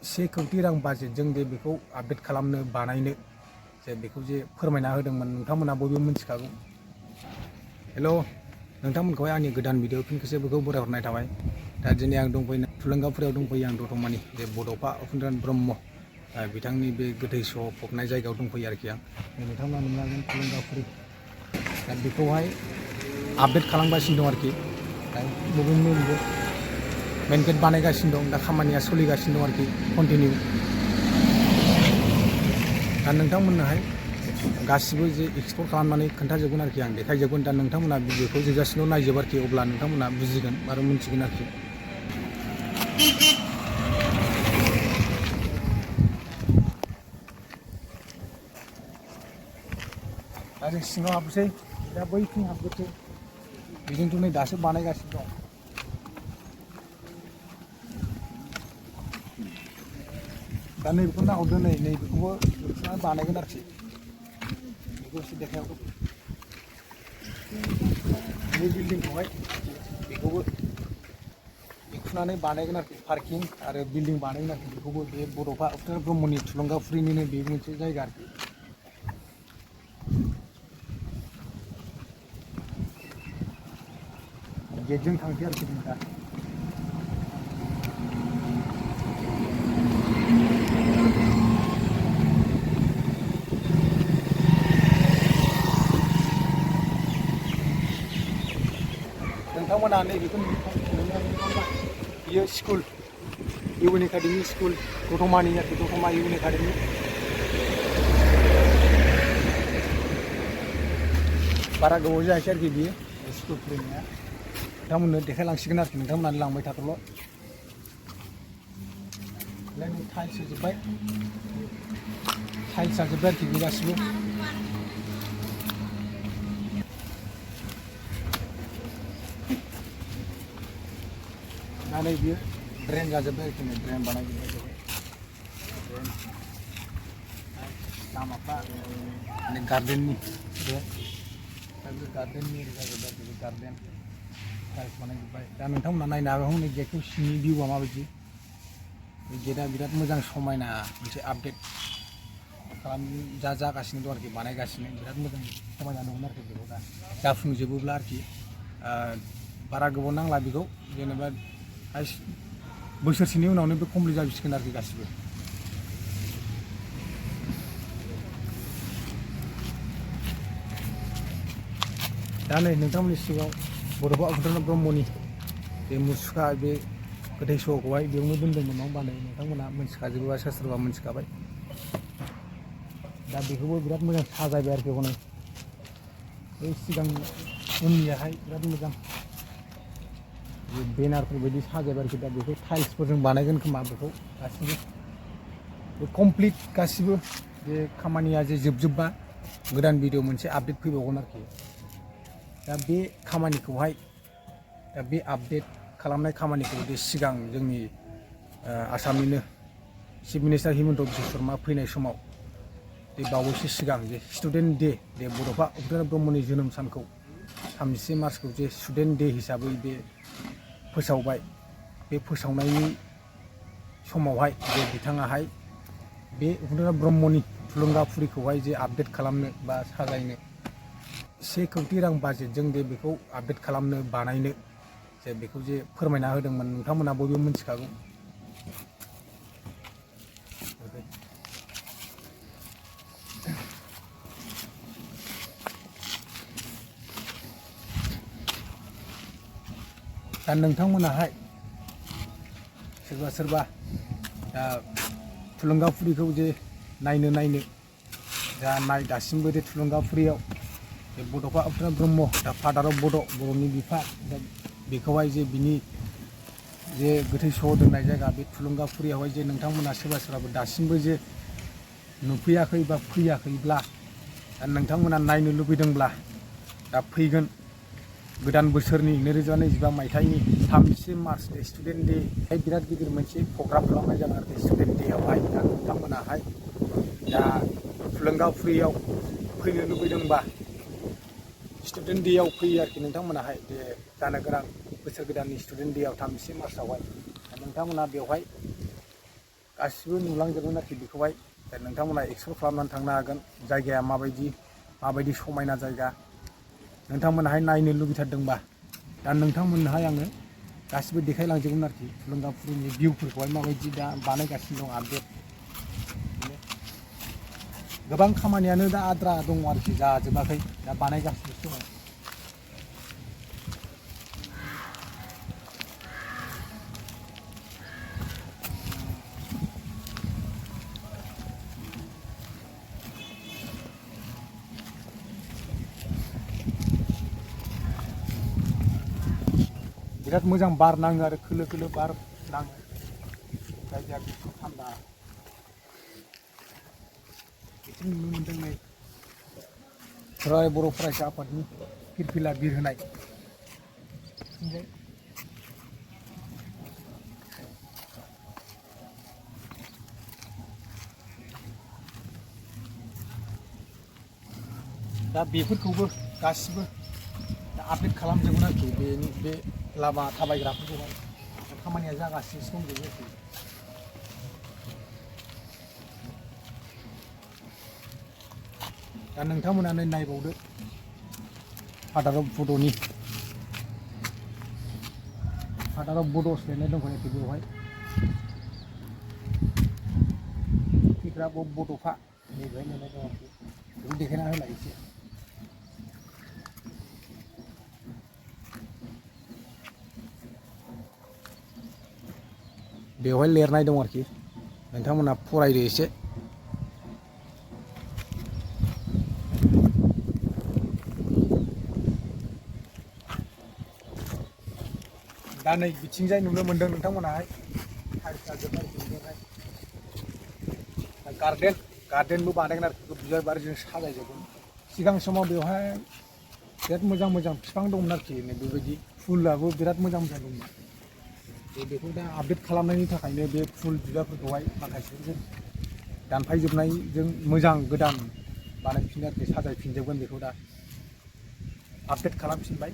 1 कोटी रां बाजेटजों जे बेखौ आपडेट खालामनो बानायनो जे बेखौ जे फोरमायना होदोंमोन नोंथांमोना बयबो मिथिखागौ। हेल' नोंथांमोनखौहाय आंनि गोदान भिडिअ फिन खेबसेबाव बरायहरनाय थाबाय। दा दिनै आं दंफैयो थुलुंगापुरियाव दंफैयो आं दतमानि जे बड'फा उपेन्द्रनाथ ब्रह्म बिथांनि बे गोथै स' फबनाय जायगायाव दंफैयो आरोखि आं। नोंथांमोना नुनो हागोन थुलुंगापुरि। दा बेखौहाय आपडेट खालामगासिनो दं आरोखि। दा बबे मेन गेट बानायगासिनो दं। दा खामानिया सोलिगासिनो दं आरोखि कन्टिनिउ। दा नोंथांमोननोहाय गासिबो जे एक्सप्लर खालामनानै खोन्थाजोबगोन आरोखि आं देखायजोबगोन। दा नोंथांमोना भिडिअखौ जोबजासिमल' नायजोब आरोखि, अब्ला नोंथांमोना बुजिगोन आरो मिन्थिगोन आरोखि। दा जों सिङाव हाबनोसै। दा बैथिं हाबग्रोसै। बेजोंथ' नै दासो बानायगासिनो दं। दा नैबेखौ नाहरदो, नैबेखौबो नोंसोरना बानायगोन आरोखि। बेखौ एसे देखायहरदो। बे बिल्डिंखौहाय बेखौबो बेखुनानै बानायगोन आरोखि, पार्किं आरो बिल्डिं बानायगोन आरोखि। बेखौबो बे बड'फा उपेन्द्रनाथ ब्रह्मनि थुलुंगापुरिनिनो बे मोनसे जायगा आरोखि। गेटजों थांसै आरोखि जों दा। नोंथांमोना नैबेखौ नुनो मोनबाय। बियो स्कुल, इउएन एकाडेमि स्कुल दतमानि आरोखि, दतमा इउएन एकाडेमि। बारा गोबाव जायाखै आरोखि बियो स्कुल खुलिनाया। नोंथांमोननो देखायलांसिगोन आरोखि, नोंथांमोना लांबाय थाथ'ल'। टाइल्स होजोब्बाय, टाइल्स जाजोब्बाय आरोखि बे गासिबो। दा नै बियो ड्रेन जाजोब्बाय आरोखि, ड्रेन बानायजोब्बाय जाबाय। ड्रेन लामाफ्रा माने गार्देननि बे गार्देननि जाजोब्बाय आरोखि, गार्देन टाइल्स बानायजोब्बाय। दा नोंथांमोना नायनो हागौ नै गेटखौ सिंनि भिउआ माबायदि। बे गेटआ बिराद मोजां समायना मोनसे आपडेट जागासिनो दं आरोखि, बानायगासिनो। बिराद मोजां समायना नुगोन आरोखि बेखौ दा जाफुंजोबोब्ला आरोखि। बारा गोबाव नांला बेखौ, जेनेबा बोसोरसेनि उनावनो बे कमप्लिट जाजोबसिगोन आरोखि गासिबो। दा नै नोंथांमोननि सिगाङाव बड'फा उपेन्द्रनाथ ब्रह्मनि बे मुसुखा, बे गोथै सहखौहाय बेयावनो दोनदोंमोन नङा होमबा। नै नोंथांमोना मिथिखाजोबोबा सोरबा मिथिखाबाय। दा बेखौबो बिराद मोजां साजायबाय आरोखि हनै। बै सिगां उननियाहाय बिराद मोजां बेनारफोर बायदि साजायबाय आरोखि। दा बेखौ टाइल्सफोरजों बानायगोन खोमा बेखौ गासिबो। बे कमप्लिट गासिबो बे खामानिया जे जोबजोब्बा गोदान भिडिअ मोनसे आपडेट फैबावगोन आरोखि। दा बे खामानिखौहाय, दा बे आपडेट खालामनाय खामानिखौ जे सिगां जोंनि आसामनिनो चिफ मिनिस्टार हिमन्त बिश्व शर्मा फैनाय समाव जे बावैसो सिगां जे स्टुडेन्ट दे बड'फा उपेन्द्रनाथ ब्रह्मनि जोनोम सानखौ 30 मार्चखौ जे स्टुडेन्ट दे हिसाबै बे फोसावबाय। बे फोसावनायनि समावहाय जे बिथाङाहाय बे उपेन्द्रनाथ ब्रह्मनि थुलुंगापुरिखौहाय जे आपडेट खालामनो बा साजायनो 1 कोटी रां बाजेटजों जे बेखौ आपडेट खालामनो बानायनो जे बेखौ जे फोरमायना होदोंमोन नोंथांमोना बयबो मिथिखागौ। दा नोंथांमोनाहाय सोरबा दा थुलुंगापुरिखौ जे नायनो दा दासिमबो जे थुलुंगापुरियाव बे बड'फा उपेन्द्रनाथ ब्रह्म दा फादार अफ बड', बर'नि बिफा, दा बेखौहाय जे बिनि जे गोथै स' दोननाय जायगा बे थुलुंगापुरियावहाय जे नोंथांमोना सोरबाबो दासिमबो जे नुफैयाखै बा फैयाखैब्ला, दा नोंथांमोना नायनो लुबैदोंब्ला दा फैगोन गोदान बोसोरनि 2025 मायथाइनि 30 मार्च स्टुडेन्ट दे बिराद गिदिर मोनसे प्रग्राम खालामनाय जागोन आरोखि स्टुडेन्ट देआवहाय। दा नोंथांमोनाहाय दा थुलुंगापुरियाव फैनो लुबैदोंबा स्टुडेन्ट देआव फैयो आरोखि नोंथांमोनाहाय जे जानो गोनां बोसोर गोदाननि स्टुडेन्ट देआव 30 मार्चआवहाय। नोंथांमोना बेवहाय गासिबो नुलांजोबगोन आरोखि बेखौहाय दा नोंथांमोना एक्सप्लर खालामनानै थांनो हागोन जायगाया माबायदि समायना जायगा नोंथांमोनाहाय नायनो लुबैथारदोंबा दा नोंथांमोननोहाय आङो गासिबो देखायलांजोबगोन आरोखि थुलुंगापुरिनि भिउफोरखौहाय माबायदि दा बानायगासिनो दं आपडेट गोबां खामानियानो दा आद्रा दङ आरोखि जाजोबाखै दा बानायगासिनो दङ बिराद मोजां बार नाङो आरो खोलो खोलो बार नाङो जायगाया गुसु थान्दा बिथिं नुनो मोनदों नै राय बर' फरायसा आफादनि फिरफिला बिरहोनाय दा बेफोरखौबो गासिबो आपडेट खालामजोबगोन आरोखि बे लामा थाबायग्राफोरखौहाय खामानिया जागासिनो दंजोबो आरोखि दा नोंथांमोनानो नायबावदो फादार अफ बड'स लिरनाय दंखायो आरोखि बेवहाय फिग्राब अफ बड'फा नैबेहाय लिरनाय दं आरोखि बेखौ देखायना होलाय एसे बेवहाय लिरनाय दं आरोखि नोंथांमोना फरायदो एसे दा नै बिथिंजाय नुनो मोनदों नोंथांमोनाहाय गार्डेनबो बानायगोन आरोखि बिबार बारिजों साजायजोबगोन सिगां समाव बेवहाय बिराद मोजां बिफां दंमोन आरोखि बेबायदि फुलाबो बिराद मोजां दंमोन बेखौ दा आपडेट खालामनायनि थाखायनो बे फुल बिबारफोरखौहाय माखासे दानफायजोबनायजों मोजां गोदान बानायफिननो आरोखि साजायफिनजोबगोन बेखौ दा आपडेट खालामफिनबाय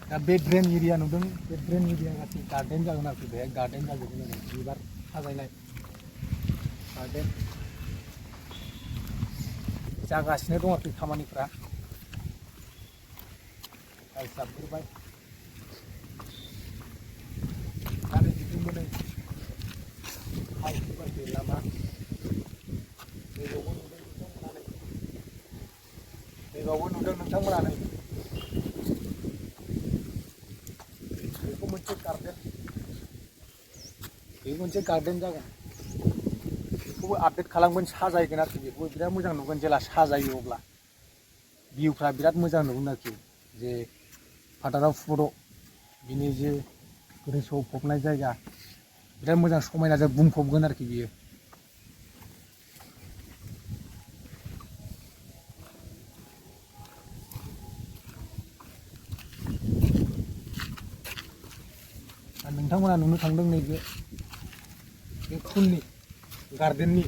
दा बे ड्रेन एरिया नुदों बे ड्रेन एरिया गासै गार्डेन जागोन आरोखि बेहाय गार्डेन जाजोबगोन आरो बिबार साजायनाय गार्डेन जागासिनो दं आरोखि खामानिफ्रा जाबजोब्बाय दा नै बिदिनो नै लामा नैबावबो नुदों नोंथांमोना नै बेखौ मोनसे गार्डेन जागोन बेखौबो आपडेट खालामगोन साजायगोन आरोखि बेखौबो बिराद मोजां नुगोन जेला साजायो अब्ला भिउफ्रा बिराद मोजां नुगोन आरोखि जे फादार अफ बड' बिनि जे गोसोआव फबनाय जायगा बिराद मोजां समायनाजों बुंफबगोन आरोखि बियो नोंथांमोना नुनो थांदों नैबे बे फुलनि गार्डेननि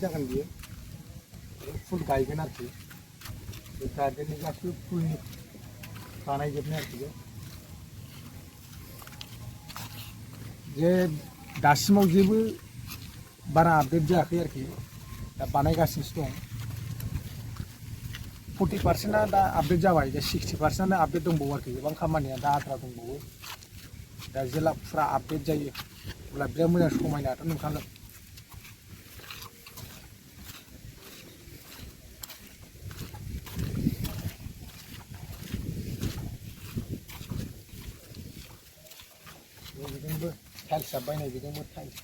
जागोन बियो फुल गायगोन आरोखि बे गार्डेननि गासिबो फुलनि बानायजोबनाय आरोखि जे दासिमाव जेबो बारा आपडेट जायाखै आरोखि दा बानायगासिनोसो दं 40% दा आपडेट जाबाय दा 60% आपडेट दंबावो आरोखि गोबां खामानिया दा आद्रा दंबावो दा जेला फुरा आपडेट जायो अब्ला बिराद मोजां समायनाथ' नुखागोन बेजोंबो टाइल्स जाबाय नै बेजोंबो टाइल्स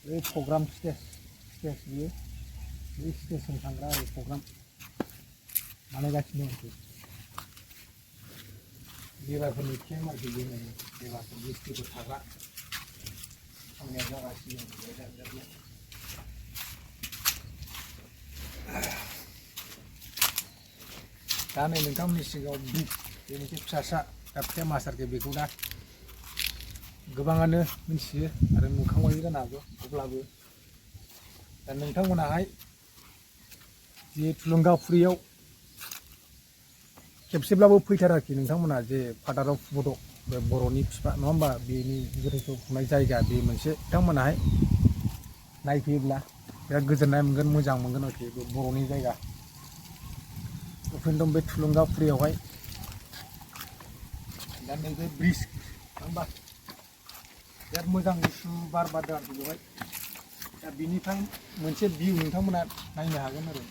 बे प्रग्राम स्टेज बियो बे स्टेजजों थांग्रा आरो प्रग्राम बानायगासिनो दं आरोखि लेबारफोरनि केम्प आरोखि बे लेबारफोर मिस्ट्रिफोर थाग्रा खामानिया जागासिनो दं दा नै नोंथांमोननि सिगाङाव बे मोनसे फिसा दा फेमास आरोखि बेखौ दा गोबाङानो मिथियो आरो नुखांबायबो जानो हागौ अब्लाबो दा नोंथांमोनाहाय जे थुलुंगाफुरियाव खेबसेब्लाबो फैथार आरोखि नोंथांमोना जे फादार अफ बड' बे बर'नि बिफा नङा होमबा बेनि गोथैखौ खुंनाय जायगा बे मोनसे बिथांमोनाहाय नायफैयोब्ला बिराद गोजोननाय मोनगोन मोजां मोनगोन आरोखि बे बर'नि जायगा ओरैनो दं बे थुलुंगाफुरियावहाय दा नैबे ब्रिज नङा होमबा बिराद मोजां गुसु बार बारदों आरोखि बेवहाय दा बिनिफ्राय मोनसे भिउ नोंथांमोना नायनो हागोन आरो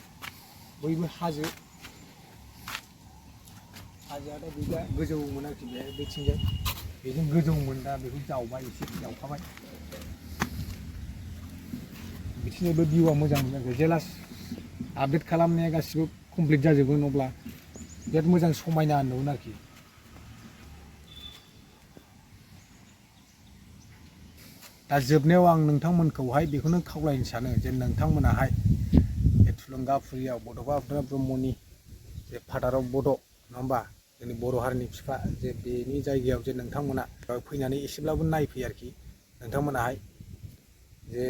बयबो हाजोआ दा बेजा गोजौमोन आरोखि बेहाय बेथिंजाय बेजों गोजौमोन दा बेखौ जावबाय एसे जावखाबाय बिथिंजायबो भिउआ मोजां मोन आरोखि जेला आपडेट खालामनाया गासिबो कमप्लिट जाजोबगोन अब्ला बिराद मोजां समायना नुगोन आरोखि दा जोबनायाव आं नोंथांमोनखौहाय बेखौनो खावलायनो सानो जे नोंथांमोनाहाय बे थुलुंगाफुरियाव बड'फा उपेन्द्रनाथ ब्रह्मनि जे फादार अफ बड' नङा होमबा जोंनि बर' हारिनि बिफा जे बेनि जायगायाव जे नोंथांमोना फैनानै एसेब्लाबो नायफैयो आरोखि नोंथांमोनाहाय जे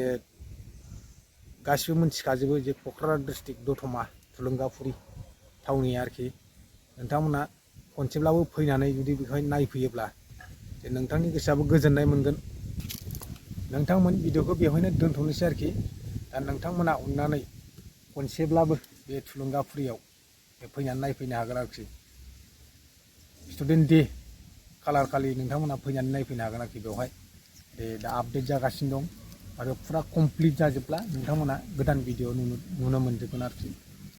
गासिबो मिथिखाजोबो जे क'क्राझार डिस्ट्रिक्ट दतमा थुलुंगाफुरि थावनि आरोखि नोंथांमोना खनसेब्लाबो फैनानै जुदि बेखौहाय नायफैयोब्ला जे नोंथांनि गोसोआबो गोजोननाय मोनगोन नोंथांमोन भिडिअखौ बेवहायनो दोनथ'नोसै आरोखि दा नोंथांमोना अननानै खनसेब्लाबो बे थुलुंगाफुरियाव फैनानै नायफैनो हागोन आरोखि स्टुडेन्ट डे खालार खालि नोंथांमोना फैनानै नायफैनो हागोन आरोखि बेवहाय दा आपडेट जागासिनो दं आरो फुरा कमप्लिट जाजोबब्ला नोंथांमोना गोदान भिडिअ नुनो मोनजोबगोन आरोखि